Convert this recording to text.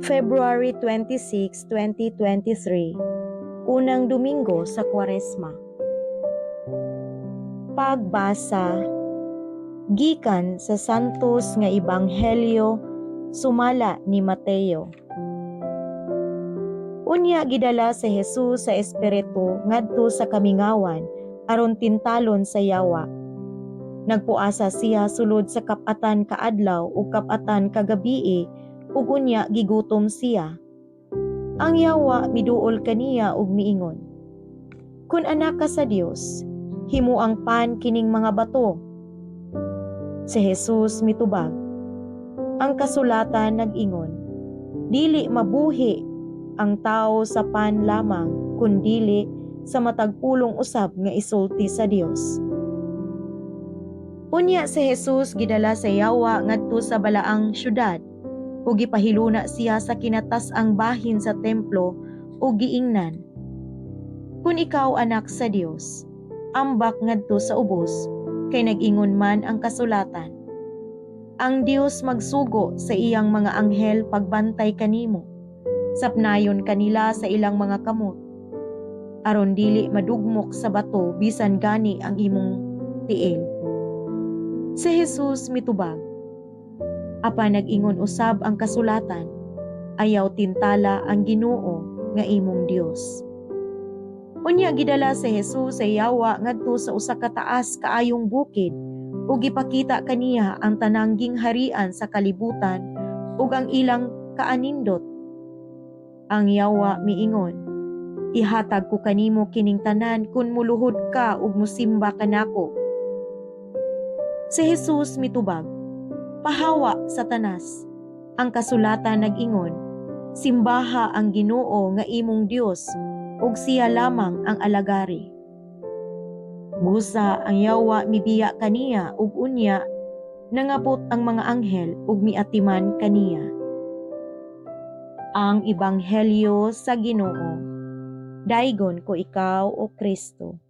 February 26, 2023, unang Domingo sa Kwaresma. Pagbasa gikan sa Santos nga Ebanghelyo sumala ni Mateo. Unya gidala si Jesus sa Espiritu ngadto sa kamingawan aron tintalon sa yawa. Nagpuasa siya sulod sa kap-atan ka adlaw ug kap-atan ka gabii ug unya gigutom siya. Ang yawa miduol kaniya ug miingon, "Kun anak ka sa Dios, himuang pan kining mga bato." Si Jesus mitubag, "Ang kasulatan nag-ingon, dili mabuhi ang tao sa pan lamang, kundili sa matag pulong usab nga isulti sa Dios." Unya si Jesus gidala sa yawa ngadto sa balaang syudad ug gipahiluna siya sa kinatas-ang bahin sa templo ug giingnan, "Kun ikaw anak sa Dios, ambak ngadto sa ubos, kay nag-ingon man ang kasulatan, ang Dios magsugo sa iyang mga anghel pagbantay kanimo. Sapnayon kanila sa ilang mga kamot, aron dili madugmok sa bato bisan gani ang imong tiil." Si Jesus mitubag, "Apan nag-ingon usab ang kasulatan, ayaw tintala ang Ginoo nga imong Dios." Unya gidala si Jesus sa yawa ngadto sa usa ka taas kaayong bukid ug gipakita kaniya ang tanang gingharian sa kalibutan ug ang ilang kaanindot. Ang yawa miingon, "Ihatag ko kanimo kining tanan kun muluhod ka ug musimba kanako." Si Jesus mitubag, "Pahawa, Satanas. Ang kasulatan nag-ingon, simbaha ang Ginoo nga imong Dios ug siya lamang ang alagari." Busa ang yawa mibiya kaniya ug unya nangabot ang mga anghel ug miatiman kaniya. Ang Ebanghelyo sa Ginoo. Daygon ko ikaw, o Kristo.